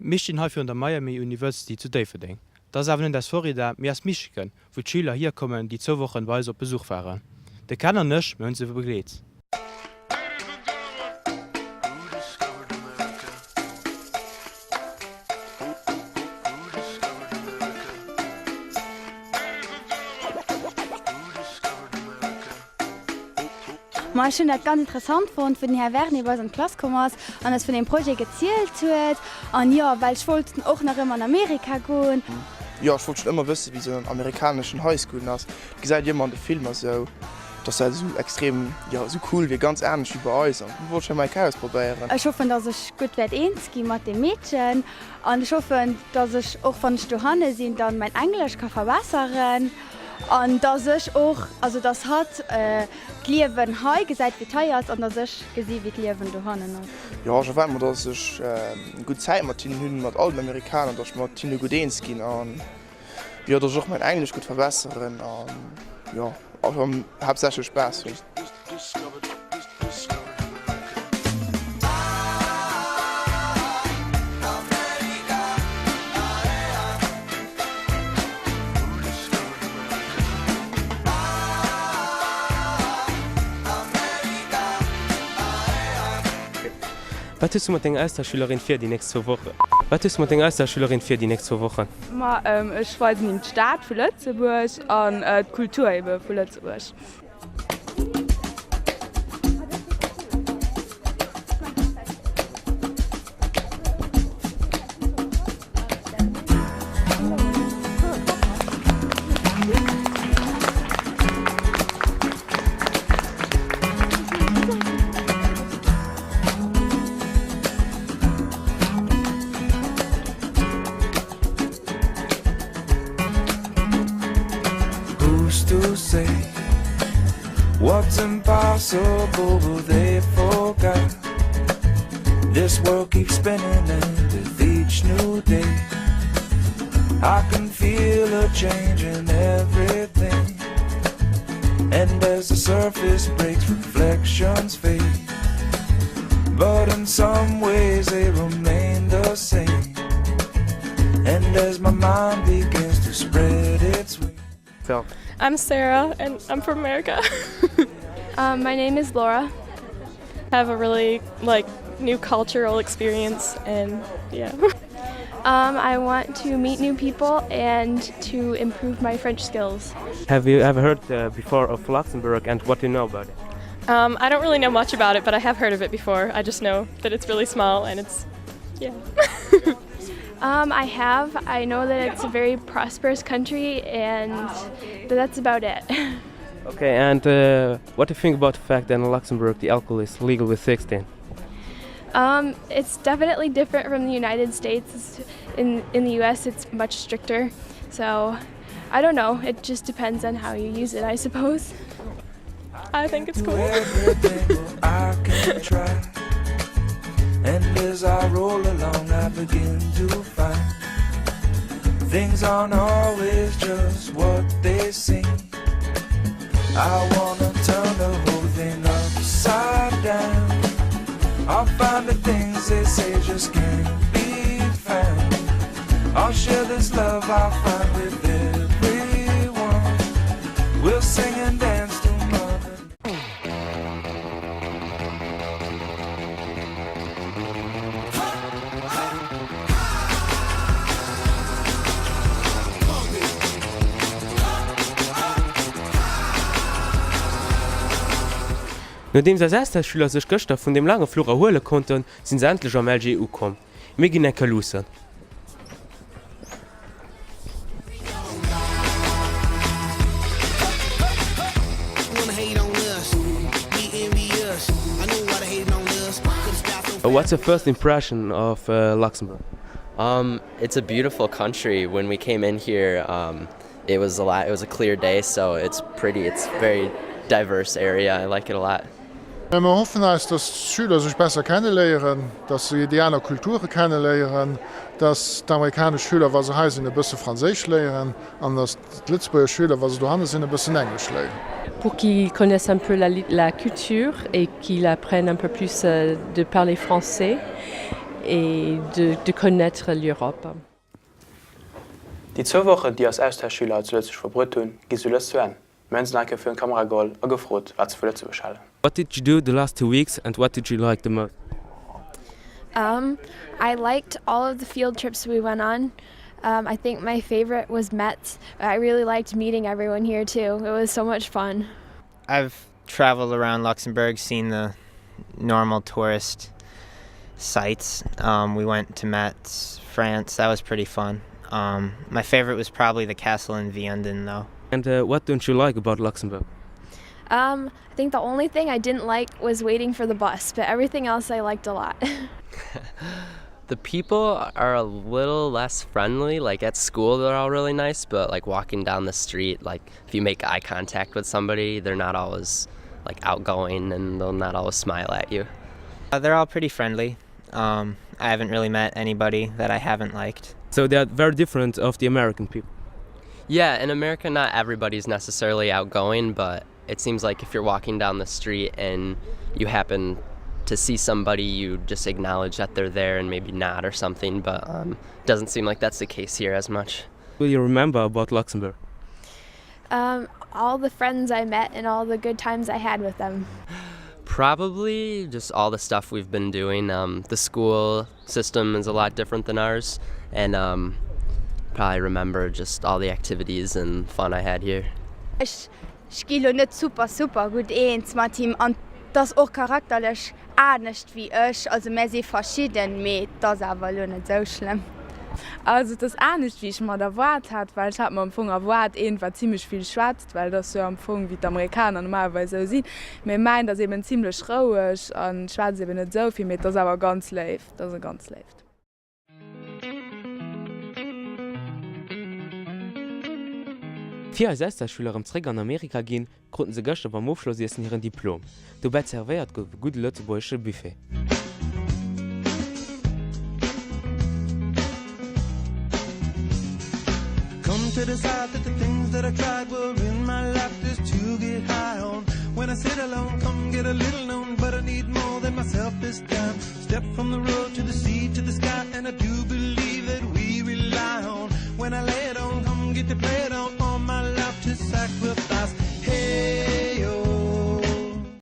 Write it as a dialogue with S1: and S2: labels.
S1: Mir stinn hei virun der Miami University zu Déifferdeng. Dat ass awer net aus Florida, mee aus Michigan, wou d'Schüler hierkommen, déi zwou Wochen bei eis op Besuch waren. De Ken an ech, mir hunn se begleet.
S2: Ma ech hunn dat ganz interessant fonnt, wou den Här Werné bei eis an d'Klass komm ass an eis vun deem Projet gezielt huet. An jo, well ech wollt och nach ëmmer an Amerika goen.
S3: Jo, ech wollt schon ëmmer wëssen, wéi sou en amerikaneschen High School ass. Et gesäit ee ëmmer an de Filmer sou, dass dat esou extrem, jo, esou cool wier, ganz anescht wéi bei eis. An du wollt ech dat mol eng Kéier ausprobéieren.
S2: Ech hoffen, dass ech gutt wäert eens gi mat deem Meedchen. An ech hoffen, dass ech, och wann ech dohanne sinn, dann mäin Englesch ka verbesseren. An dass ech och, also dass hatt d'Liewen hei gesäit, wéi et hei ass, an dass ech gesi wéi d'Liewen dohannen ass.
S3: Jo, ech erwaarde mer, dass ech eng gutt Zäit mat hinnen hunn, mat all den Amerikaner, dass ech mat hinne gutt eens ginn an jo, dass ech och mäin Englesch gutt verbesseren an jo, haaptsächlech Spaass hunn.
S1: Wat hues du mat denger Austauschschülerin vir déi nächst zwou Wochen? Wat hues du mat denger Austauschschülerin vir déi nächst zwou Wochen?
S4: Ma ech weisen him d'Stad vu Lëtzebuerg an d'Kultur ebe vu Lëtzebuerg.
S5: Who's to say what's impossible? Will they forgot? This world keeps spinning and with each new day I can feel a change in everything And as the surface breaks, reflections fade But in some ways they remain the same And as my mind begins to spread its wings
S4: I'm Sarah and I'm from America.
S6: um, my name is Laura.
S4: Have a really like new cultural experience and yeah.
S6: Um, I want to meet new people and to improve my French skills.
S1: Have you ever heard uh, before of Luxembourg and what do you know about it?
S4: Um, I don't really know much about it, but I have heard of it before. I just know that it's really small and it's yeah.
S6: um, I have. I know that it's a very prosperous country and that's about it.
S1: Okay, and uh, what do you think about the fact that in Luxembourg the alcohol is legal with 16?
S6: Um, it's definitely different from the United States. In, in the US it's much stricter. So I don't know, it just depends on how you use it, I suppose.
S4: I think it's cool.
S5: I can try. And as I roll along I begin to find Things aren't always just what they seem I wanna turn the whole thing upside down I'll find the things they say just can't be found I'll share this love I find with everyone We'll sing and dance to mother
S1: Nodeems eis Austauschschüler sech gëschter vun deem laange Fluch erhuele konnten, sinn se endlech am LG ukomm. Mir ginn eng Kéier luussen. What's your first impression of Luxembourg?
S7: Um, it's a beautiful country. When we came in here, um, it was a lot, it was a clear day, so it's pretty, it's very diverse area. I like it a lot.
S8: Mir erhoffen eis, dass d'Schüler sech besser kenneléieren, dass se déi aner Kulture kenneléieren, dass d'amerikanesch Schüler, wa se hei sinn, e bësse Franséisch léieren an dass d'Lëtzebuerger Schüler, wa se dohanne sinn, e bëssen Englesch léieren.
S9: Pour qu'ils connaissent un peu la, la culture et qu'ils apprennent un peu plus de parler français. et de, de connaître l'Europe.
S1: Déi zwou Wochen, déi eis Austauschschüler hei zu Lëtzebuerg verbruet hunn, gi sou lues zu Enn. Mir hunn se nach eng Kéier virun d'Kamera geholl a gefrot, wat se vu Lëtzebuerg halen.
S10: What did you do the last two weeks and what did you like the most?
S6: Um, I liked all of the field trips we went on. Um, I think my favorite was Metz. I really liked meeting everyone here too. It was so much fun.
S11: I've traveled around Luxembourg, seen the normal tourist sites. Um, we went to Metz, France. That was pretty fun. Um, my favorite was probably the castle in Vianden though.
S10: And uh, what don't you like about Luxembourg?
S6: Um, I think the only thing I didn't like was waiting for the bus, but everything else I liked a lot.
S7: the people are a little less friendly like at school they're all really nice but like walking down the street like if you make eye contact with somebody they're not always like outgoing and they'll not always smile at you
S11: uh, they're all pretty friendly um, I haven't really met anybody that I haven't liked
S10: so they are very different of the American people
S7: yeah in America not everybody's necessarily outgoing but it seems like if you're walking down the street and you happen to see somebody you just acknowledge that they're there and maybe not or something but um, doesn't seem like that's the case here as much
S10: will you remember about Luxembourg
S6: um, all the friends I met and all the good times I had with them
S7: probably just all the stuff we've been doing um, the school system is a lot different than ours and um, probably remember just all the activities and fun I had here
S2: Ech gi lo net super super gutt eens mat him an 't ass och charakterlech anescht wéi ech, also mär si verschidden, mee 't ass awer elo net sou schlëmm.
S12: Also et ass anescht wéi ech mer et erwaart hat, well ech hat mer am Fong erwaart eent wat zimlech vill schwätzt, well et ass jo am Fong wéi d'Amerikaner normalerweis esou sinn, mee mäint ass eben zimlech roueg an schwätzt eben net esou vill, mee et ass awer ganz léif, et ass e ganz léift.
S10: Fir eis Austauschschüler erëm zréck an Amerika ginn, kruten se gëschter beim Ofschlossiessen hiren Diplom. Dobäi zerwéiert gouf e gudde lëtzebuergesche Buffet.
S5: Step from the road to the sea to the sky and I do believe that we rely on when I lay it on come get to play it on.